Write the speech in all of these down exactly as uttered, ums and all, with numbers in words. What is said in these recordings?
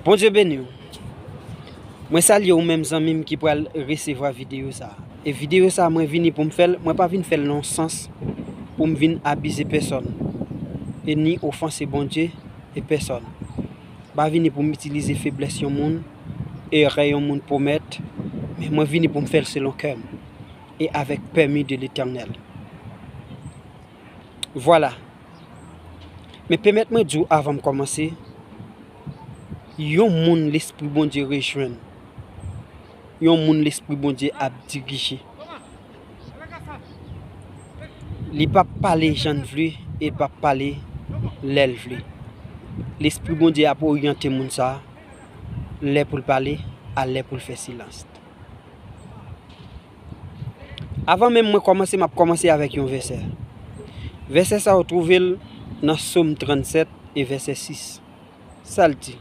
Bondye beni w. Mwen salye ou menm zanmi m ki pral resevwa videyo sa a. E videyo sa a, mwen vini pou m fè l, mwen pa vin fè l nan yon sans pou m vin abize pèsonn, e ni ofanse Bondye e pèsonn. M pa vini pou m itilize feblès yon moun, erè yon moun komèt, men mwen vini pou m fè l selon kè m e avèk pèmi de Letènèl. Vwala. Men pèmèt mwen di w avan m kòmanse, yon moun Lespri Bondye rejwenn, yon moun Lespri Bondye ap dirije, li p ap pale jan l vle e l p ap pale lè l vle. Lespri Bondye ap oryante moun sa a, lè pou l pale a lè pou l fè silans. Avan menm mwen kòmanse, m ap kòmanse avèk yon vèsè. Vèsè sa a, ou twouve l nan Sòm trannsèt e vèsè sis. Sa l di?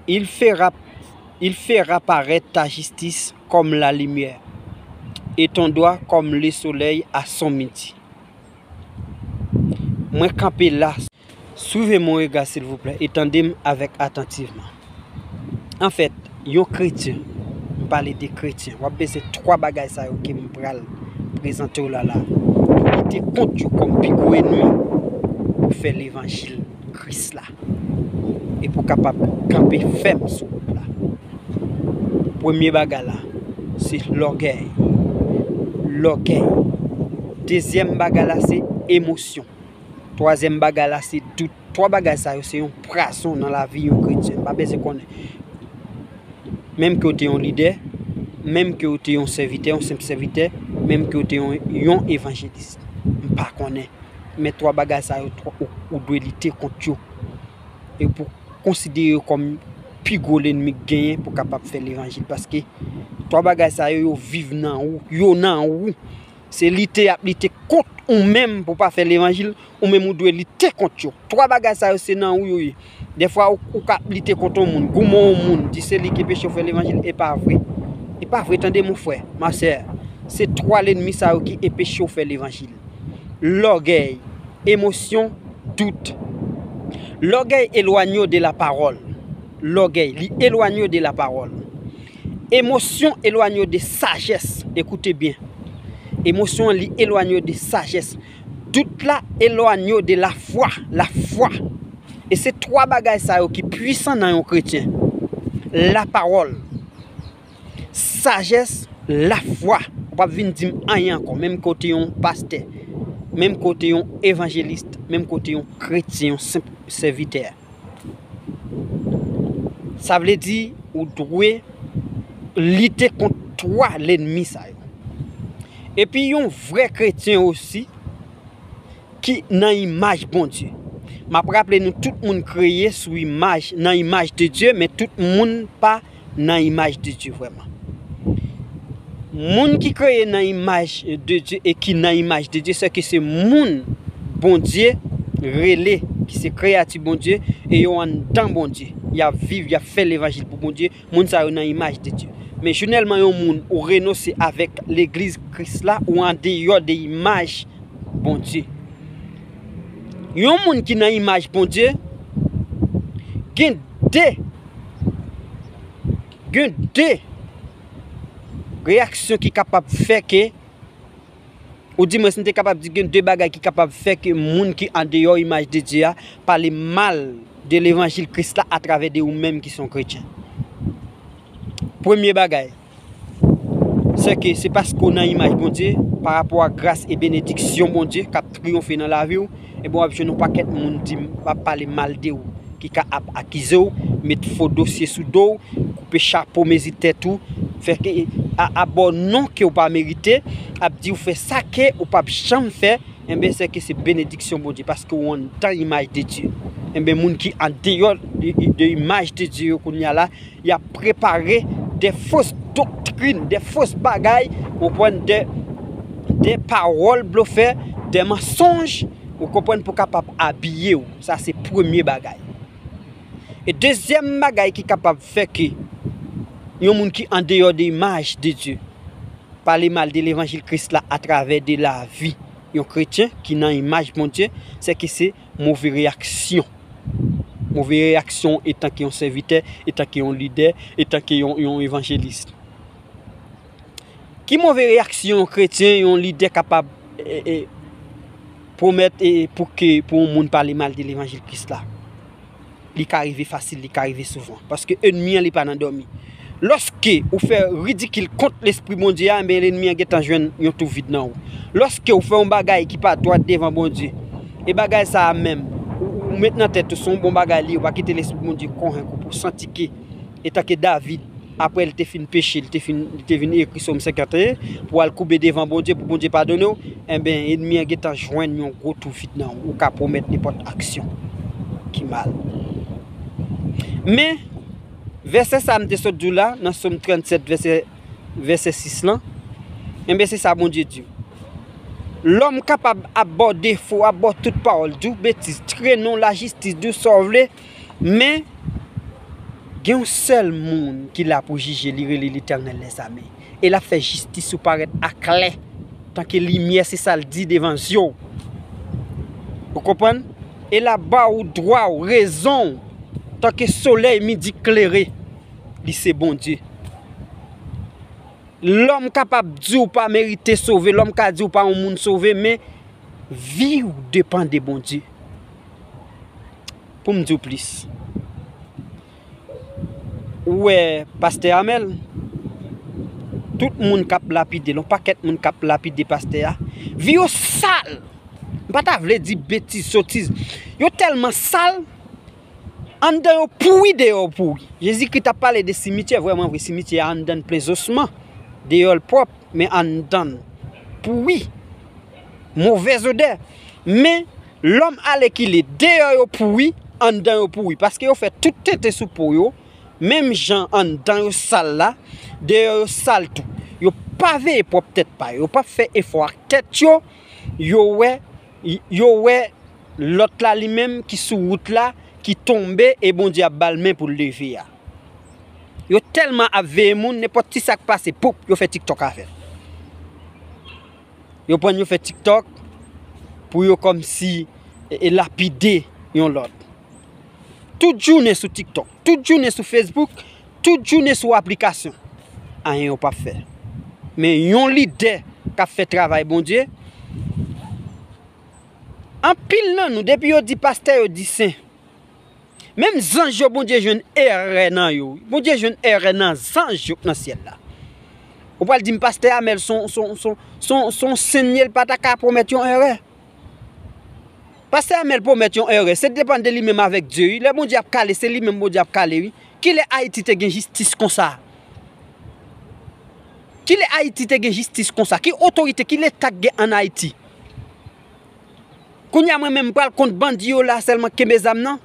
Il fera, il fera paraître ta justice comme la lumière, et ton droit comme le soleil à son midi. Mwen kanpe la. Swiv mon rega, silvouplè, e tande m avèk atantivman. Anfèt, yon kretyen, m pale de kretyen, w ap bezwen twa bagay sa yo ke m pral prezante w la la, pou lite kont yo kòm pi gwo ènmi, pou fè levanjil Kris la, e pou kapab kanpe fèm sou wout la. Premye bagay la, se lògèy. Lògèy. Dezyèm bagay la, se emosyon. Twazyèm bagay la, se dout. Twa bagay sa yo, se yon pwason nan lavi yon kretyen. M pa bezwen konnen. Menm ke w te yon lidè, menm ke w te yon sèvitè, yon senp sèvitè, menm ke w te yon, yon evanjelis. M pa konnen. Men twa bagay sa yo, twa, ou, ou dwe lite kont yo. E pou konsidere yo kòm pi gwo lènmi k genyen pou kapab fè levanjil. Paske twa bagay sa yo, yo viv nan ou, yo nan ou. Se lite y ap lite kont ou menm pou w pa fè levanjil, ou menm ou dwe lite kont yo. Twa bagay sa yo, se nan ou yo ye. Dèfwa, ou, ou ka ap lite kont yon moun, goumen yon moun, di se li ki enpeche w fè levanjil, e pa vre. E pa vre, tande mon frè, ma sè. Se twa lènmi sa yo ki enpeche w fè levanjil. Lògèy, emosyon, dout. Lògèy elwanye w de la pawòl. Lògèy, li elwanye w de la pawòl. Emosyon elwanye w de sajès. Ekoute byen. Emosyon an, li elwanye w de sajès. Dout la elwanye w de lafwa. Lafwa. E se twa bagay sa yo ki pwisan nan yon kretyen. Lapawòl, sajès, lafwa. Ou p ap vin di m anyen ankò, menm ke w te yon pastè, menm ke w te yon evanjelis, menm ke w te yon kretyen, yon senp sèvitè. Sa vle di, ou dwe lite kont twa lènmi sa yo. Epi yon vrè kretyen osi, ki nan imaj Bondye. M ap raple nou, tout moun kreye sou imaj, nan imaj de Dye, men tout moun pa nan imaj de Dye vrèman. Moun ki kreye nan imaj de Dye e ki nan imaj de Dye, sèke se moun Bondye rele, ki se kreyati Bondye, e yo anndan Bondye. Y ap viv, y ap fè levanjil pou Bondye. Moun sa yo nan imaj de Dye. Men jounèlman yon moun ou renonse avèk legliz Kris la, ou andeyò de imaj Bondye. Yon moun ki nan imaj Bondye, gen de, gen de reyaksyon ki kapab fè ke, oudimwens, m te kapab di gen de bagay ki kapab fè ke moun ki andeyò imaj de Dye a pale mal de levanjil Kris la atravè de ou menm ki se yon kretyen. Premye bagay, sèke se paske w nan imaj Bondye, pa rapò a gras e benediksyon Bondye k ap triyonfe nan lavi w, ebyen w ap jwenn yon pakèt moun di m, ap pale mal de ou, ki ka ap akize w, met fo dosye sou do w, koupe chapo mezi tèt ou, fè ke a, a ba w non ke w pa merite, ap di w fè sa ke ou p ap janm fè, enben sèke se benediksyon Bondye, paske w anndan imaj de Dye. Enben moun ki andeyò de, de imaj de Dye yo kounye a la, y ap prepare de fos doktrin, de fos bagay, ou konprann, de, de pawòl blofè, de mansonj, ou konprann, pou kapab abiye w. Sa se premye bagay. E dezyèm bagay ki kapab fè ke yon moun ki andeyò de imaj de Dye pale mal de levanjil Kris la atravè de lavi yon kretyen ki nan imaj Bondye, sèke se move reyaksyon. Move reyaksyon etanke yon sèvitè, etanke yon lidè, etanke yon, yon evanjelis. Ki move reyaksyon yon kretyen, yon lidè kapab e, e, pwomèt e, pou ke pou yon moun pale mal de levanjil Kris la? Li ka rive fasil, li ka rive souvan. Paske ènmi an li pa nan dòmi. Lòske ou fè ridikil kont lespri Bondye a, enben lènmi an gentan jwenn yon twou vid nan ou. Lòske ou fè yon bagay ki pa dwat devan Bondye, e bagay sa a menm, ou, ou met nan tèt ou se yon bon bagay li ye, ou pa kite lespri Bondye konvenk ou pou w santi ke, etanke David, apre l te fin peche, li te fin, li te vin ekri Sòm senkanteyen pou al koube devan Bondye, pou Bondye padone w, enben, ènmi an gentan jwenn yon gwo twou vid nan ou. Ou ka pwomèt nenpòt aksyon ki mal. Men, vèsè sa a m te sot di w la, nan Sòm trannsèt, vèsè, vèsè sis lan, enben, se sa Bondye di w. Lòm kapab ap ba w defo, ap ba w tout pawòl, di w betiz, trennen w lajistis, di w sa w vle, men gen yon sèl moun ki la pou jije, li rele Letènèl lèzame. E l ap fè jistis ou parèt aklè, tanke limyè, se sa l di devan zye w. Ou konprann? E l ap ba ou dwa w, rezon w, tanke solèy midi klere, li se Bondye. Lòm kapab di w pa merite sove, lòm ka di w pa yon moun sove, men vi w depann de Bondye. Pou m di w plis, ou wè pastè Amèl, tout moun k ap lapide l, yon pakèt moun k ap lapide pastè a, vi yo sal. M pa ta vle di betiz, sotiz. Yo tèlman sal, anndan yo pouri, deyò yo pouri. Jezikri t ap pale de simityè, vrèman vre, simityè a anndan l plen zosman. Deyò l pwòp, men anndan l pouri. Movèz odè. Men, lòm alèkile, deyò yo pouri, anndan yo pouri. Paske yo fè tout tenten sou po yo, menm jan anndan yo sal la, deyò yo sal tou. Yo pa veye pwòp tèt pa yo, yo pa fè efò ak tèt yo, yo wè, yo wè lòt la li menm ki sou wout la, ki tonbe e Bondye ap ba l men pou l leve a. Yo tèlman ap veye moun, nenpòt ti sa k pase, poup, yo fè TikTok avè l. Yo pran yo fè TikTok pou yo kòmsi e, e lapide yon lòt. Tout jounen sou TikTok, tout jounen sou Facebook, tout jounen sou aplikasyon. Anyen yo p ap fè. Men yon lidè k ap fè travay Bondye, anpil nan nou, depi yo di pastè, yo di sen. Menm zanj yo, Bondye jwenn erè nan yo. Bondye jwenn erè nan zanj yo k nan syèl la. Ou pral di m pastè Amèl se yon, se yon, se yon, se yon, se yon sen li ye, l pa ta ka pwomèt yon erè. Pastè Amèl pwomèt yon erè, se depann de li menm avèk Dye, wi. Lè Bondye ap kale, se li menm Bondye ap kale, wi. Kilè Ayiti te gen jistis konsa? Kilè Ayiti te gen jistis konsa? Ki otorite, ki leta k gen ann Ayiti? Kounye a mwen menm m pral kont bandi yo la sèlman kenbe zam nan?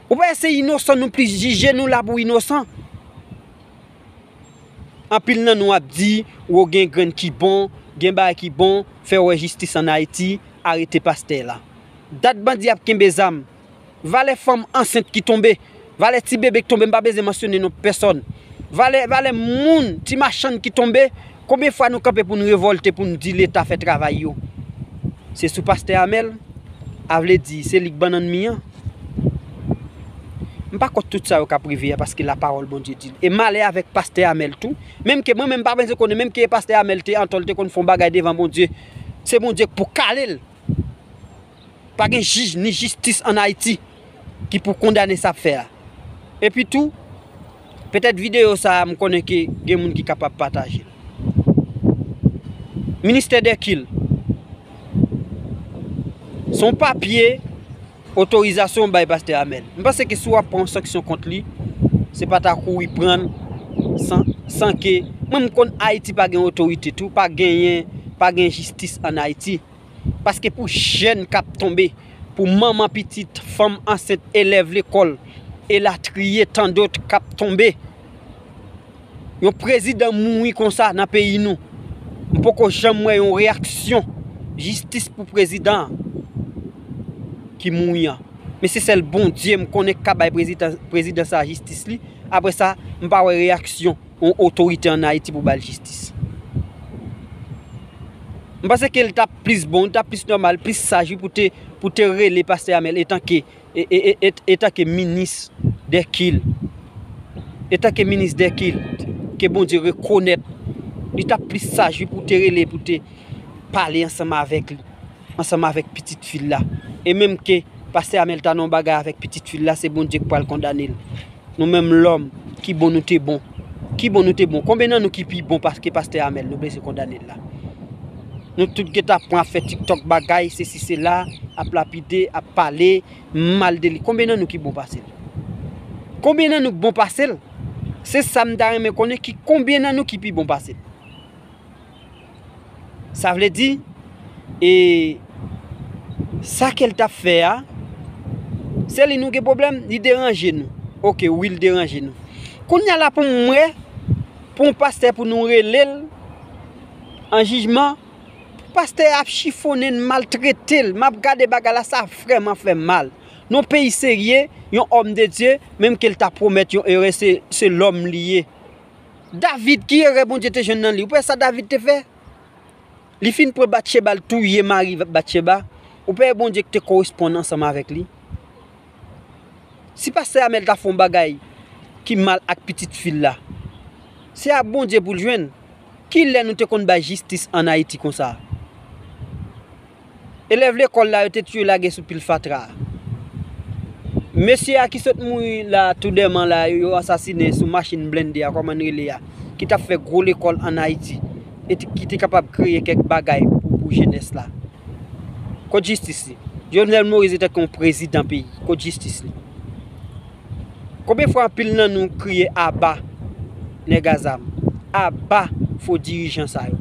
Ou pa wè se inosan nou plis jije, nou la pou inosan. Anpil nan nou ap di, wo gen grenn ki bon, gen bagay ki bon, fè wè jistis ann Ayiti, arete pastè la. Dat bandi ap kenbe zam. Valè fanm ansent ki tonbe, valè ti bebe ki tonbe, m pa bezwen mansyone non pèsòn. Valè, valè moun, ti machann ki tonbe, konbyen fwa nou kanpe pou n revòlte, pou n di Leta fè travay yo? Se sou pastè Amèl, a vle di, se li k bannann mi an. M pa kont tout sa yo k ap rive a, paske lapawòl Bondye di l. E malè avèk pastè Amèl tou. Menm ke mwen menm, m pa bezwen konnen, menm ke pastè Amèl te antò, l te konn fè yon bagay devan Bondye, se Bondye k pou kale l. Pa gen jij ni jistis ann Ayiti ki pou kondane sa ap fè a. Epi tou, petèt videyo sa a, m konnen ke gen moun ki kapab pataje l. Ministè dè kil, se yon papye otorizasyon bay pastè Amèl. M panse ke si w ap pran yon sanksyon kont li, se pa ta kouri pran l san, san ke, mwen m konn Ayiti pa gen otorite tou, pa genyen, pa gen jistis ann Ayiti. Paske pou jèn k ap tonbe, pou manman pitit, fanm ansent, elèv lekòl, elatriye, tandòt k ap tonbe. Yon prezidan mouri konsa nan peyi nou. M poko janm wè yon reyaksyon, jistis pou prezidan an ki mouri an. Men se sèl Bondye m konnen k ka bay prezidan, prezidan sa a jistis li. Apre sa, m pa wè reyaksyon yon otorite ann Ayiti pou ba l jistis. M panse ke l t ap plis bon, l t ap plis nòmal, plis saj, wi, pou te, pou te rele pastè Amèl etanke e, e, e, e, etanke minis dè kil, etanke minis dè kil, ke Bondye rekonèt, li t ap plis saj wi pou te rele, pou te pale ansanm avèk li, ansanm avèk pitit fi l la. E menm ke pastè Amèl ta nan yon bagay avèk pitit fi l la, se Bondye k pral kondane l. Nou menm lòm, ki bon nou te bon? Ki bon nou te bon? Konbyen nan nou ki pi bon paske pastè Amèl, nou bezwen kondane l la? Nou tout gentan ap pran ap fè TikTok bagay, sesi sela, ap lapide, ap pale mal de li. Konbyen nan nou ki bon pase l? Konbyen nan nou k bon pase l? Se sa m ta renmen konnen, ki konbyen nan nou ki pi bon pase l? Sa vle di, e sa ke l t ap fè a, se li nou gen pwoblèm, li deranje nou. Oke, wi, l deranje nou. Kounye a la pou m wè, pou yon pastè pou nou rele l an jijman, pastè a ap chifonnen n, maltrete l. M ap gade bagay la, sa vrèman fè m mal. Nan yon peyi serye, yon òm de Dye, menm ke l ta pwomèt yon erè, se, se lòm li ye. David, ki erè Bondye te jwenn nan li? Ou pa wè sa David te fè? Li fin pran Batcheba, l touye mari Batcheba. Ou pa wè Bondye ki te koresponn ansanm avèk li? Si pastè Amèl ta fè yon bagay ki mal ak pitit fi l la, se ak Bondye pou l jwenn. Kilè nou te konn bay jistis ann Ayiti konsa? Elèv lekòl la, yo te tiye lage sou pil fatra a. Mesye a ki sot mouri la, tou dèman la, yo asasinen sou machin blende a, kòman n rele a, ki t ap fè gwo lekòl ann Ayiti, e t-, ki te kapab kreye kèk bagay pou, pou jenès la. Kot jistis li? Jovenel Moïse te kon prezidan peyi. Kot jistis li? Konbyen fwa anpil nan nou kriye aba nèg a zam, aba fo dirijan sa yo,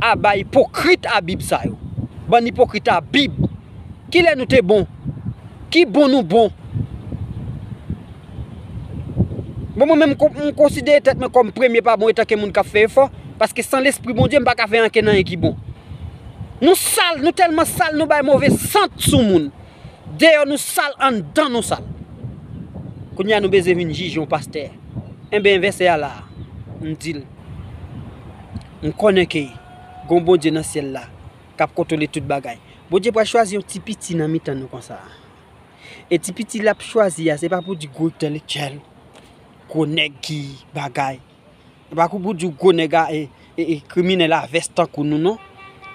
aba ipokrit a Bib sa yo, bann ipokrit a Bib? Kilè nou te bon? Ki bon nou bon? Bon, mwen menm, m konsidere tèt mwen kòm premye pa bon etanke moun k ap fè efò, paske san lespri Bondye, m pa ka fè ankenn anyen ki bon. Nou sal, nou tèlman sal, nou bay move sant sou moun. Deyò nou sal, anndan nou sal. Kounye a nou bezwen vin jije yon pastè. Enben, vèsè a la, m di l, m konnen ke gon Bondye nan syèl la k ap kontwole tout bagay. Bondye pral chwazi yon ti piti nan mitan nou konsa. E ti piti l ap chwazi a, se pa pou di gwo entèlektyèl, gwo nèg ki bagay. E pa pou di gwo nèg a, e, e, e kriminèl a vès tankou nou non.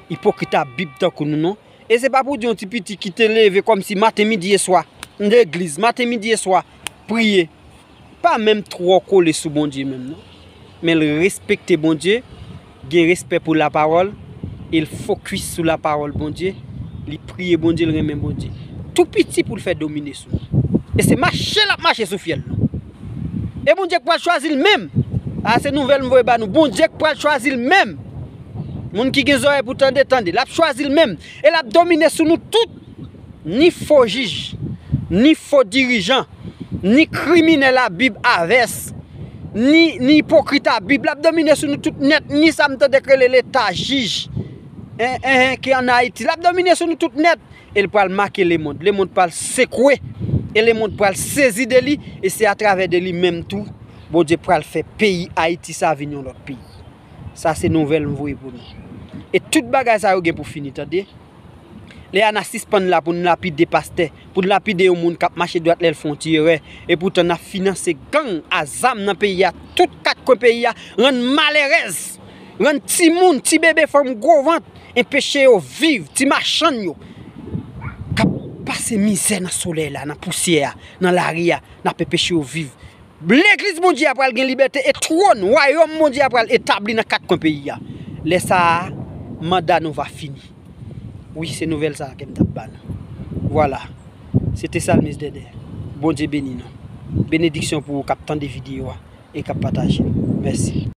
Ipokrit a Bib tankou nou non. E se pa pou di yon ti piti ki te leve kòmsi maten, midi e swa, nan legliz, maten, midi e swa, priye. Pa menm twò kole sou Bondye menm non. Men l respekte Bondye, gen respè pou lapawòl, e l fokis sou lapawòl Bondye, li priye Bondye, l renmen Bondye. Tou piti pou l fè domine sou nou. E se mache l ap mache sou fyèl nou. E Bondye k pral chwazi l menm. A se nouvèl m voye ba nou. Bondye k pral chwazi l menm. Moun ki gen zòrèy pou tande, tande. L ap chwazi l menm. E l ap domine sou nou tout. Ni fo jij, ni fo dirijan, ni kriminèl a Bib a vès, ni, ni ipokrit a Bib. L ap domine sou nou tout nèt, ni sa m tande k rele leta jij, en, en, en, ki ann Ayiti. L ap domine sou nou tout nèt. E l pral make lemonn. Lemonn pral sekwe. E lemonn pral sezi de li. E se atravè de li menm tou, Bondye pral fè peyi Ayiti sa vin yon lòt peyi. Sa se nouvèl m voye pou nou. E tout bagay sa yo gen pou fini, tande. Lè a n a sispann la pou n lapide pastè, pou n lapide yon moun k ap mache dwat lè l fè yon ti erè. Epoutan n ap finanse gang a zam nan peyi a, tout kat kwen peyi a, rann malerèz, rann timoun, ti bebe, fanm gwo vant, enpeche yo viv, ti machann yo k ap pase mizè nan solèy la, nan pousyè a, nan lari a, n ap enpeche yo viv. Legliz Bondye a pral gen libète e twòn wayòm Bondye a pral etabli nan kat kwen peyi a. Lè sa a, manda nou va fini. Wi, se nouvèl sa a ke m t ap ba nou. Vwala. Se te Salmis Dèdè. Bondye beni nou. Benediksyon pou ou k ap tande videyo a e k ap pataje l. Mèsi.